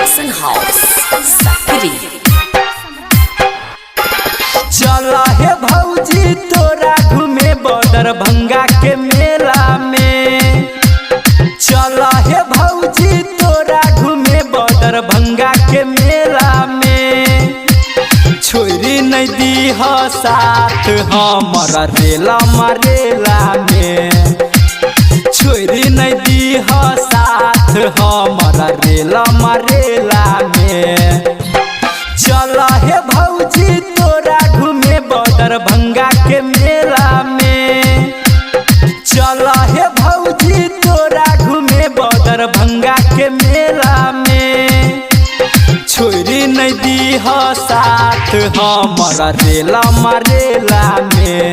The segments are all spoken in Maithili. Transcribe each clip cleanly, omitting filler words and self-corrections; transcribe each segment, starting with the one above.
Production House, Sakri. चल हे भौजी तोरा घूमे दरभंगा के मेला में। चल हे भौजी तोरा घूमे दरभंगा के मेला में। छोरी नहीं दीह साथ हमरा रेला मरेला में। छोरी नहीं दीह साथ हमरा रेला मरेला में। चल हे भौजी तोरा घूमे दरभंगा के मेला में। चल हे भौजी तोरा घूमे दरभंगा के मेला में। छोरी नहीं दीह साथ हमरा रेला मरेला में।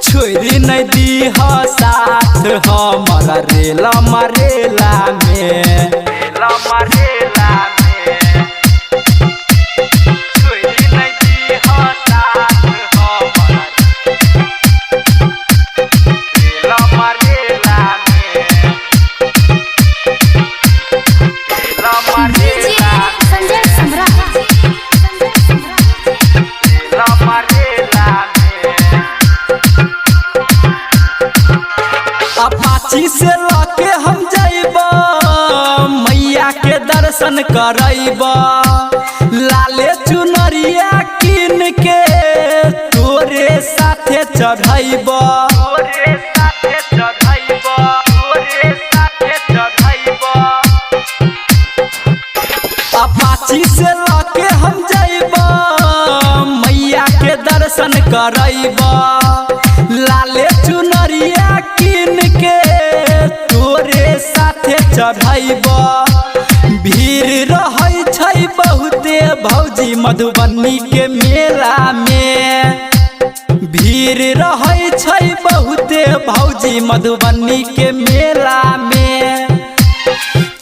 छोरी नहीं दीह साथ हमरा रेला मरेला में। रेला मरेला में। छोरी नहीं दीह साथ हमरा रेला मरेला में। रेला DJ मरेला संजय सम्राट। रेला मरेला में। अपाची से लके हम जइबा मैया के दर्शन करैबा। लाले चुनरिया किन के तोरे साथे चढ़ैबा। तोरे साथे चढ़ैबा, तोरे साथे चढ़ैबा। अपाची से लके हम जइबा मैया के दर्शन करैबा। लाले चुनरिया किन के तोरे साथे चढ़ैबा। भीड़ रहै छै बहुते भौजी मधुबनी के मेला में। भीड़ रहै छै बहुते भौजी मधुबनी के मेला में।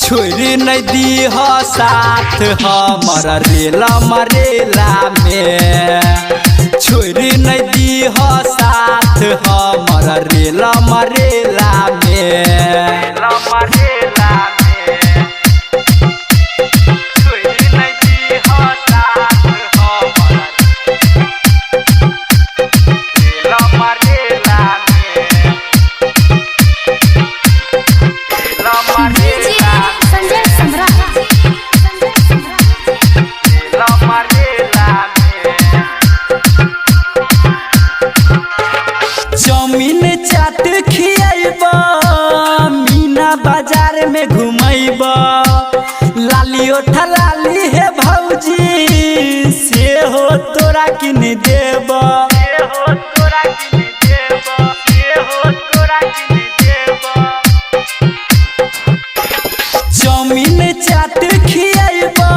छोरी नहीं दीह साथ हमरा रेला मरेला में। छोरी नहीं दीह साथ हमरा रेला मरेला में। रेला मरेला में। छोरी नहीं दीह साथ हमरा रेला मरेला में। रेला DJ मरेला संजय सम्राट। रेला मरेला में। चाउमीन चाट खियाइबा मीना बाजार में घुमैबा। लाली ओठा लाली हे भौजी से हो तोरा किन देबा। चाउमीन चाट खियाइबा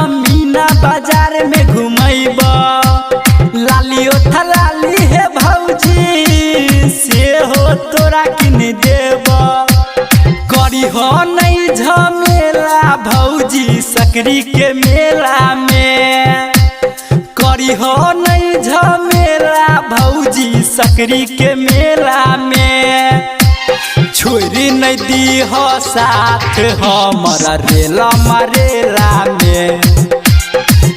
मीना बाजार में घुमैबा। लाली ओठा लाली हे भौजी से हो तोरा किन देबा। करी हो नहीं झमेला भौजी सकरी के मेला में। करी हो नहीं झमेला भौजी सकरी के मेला में। छोरी नहीं दीह साथ हमरा रेला मरेला में।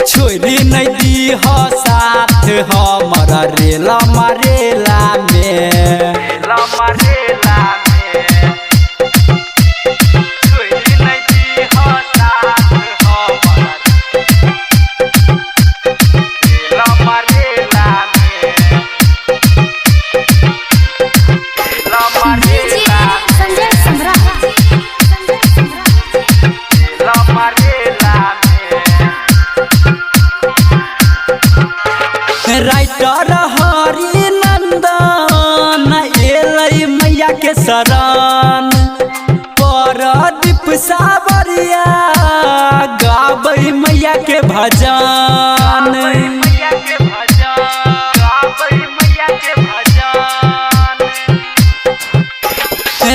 छोरी नहीं दीह साथ हमरा रेला मरेला में। रेला मरेला में। छोरी नहीं दीह साथ हमरा रेला मरेला में। रेला DJ मरेला संजय सम्राट। रेला मरेला में। राइटर हरि नंदन एलै मैया के शरण। परदीप सावरिया गाबै मैया के भजन।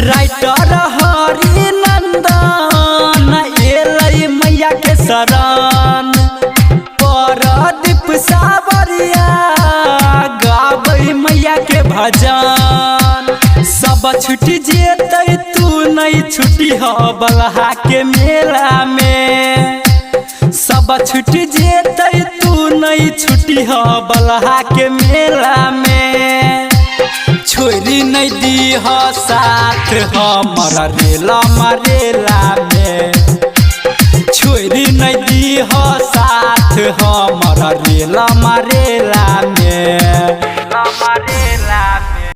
राइटर हरि नंदन एलै मैया के शरण। परदीप सावरिया गाबै मैया के भजन। सब छुट जेतै तू नहीं छुट छुट्टी ह बलहा के मेला में। सब छुट जेतै तू नहीं छुट्टी ह बलहा के मेला में। छोरी नहीं दी ह साथ हमर रेला मरेला में। छोरी नहीं दी ह साथ हमर रेला मरेला।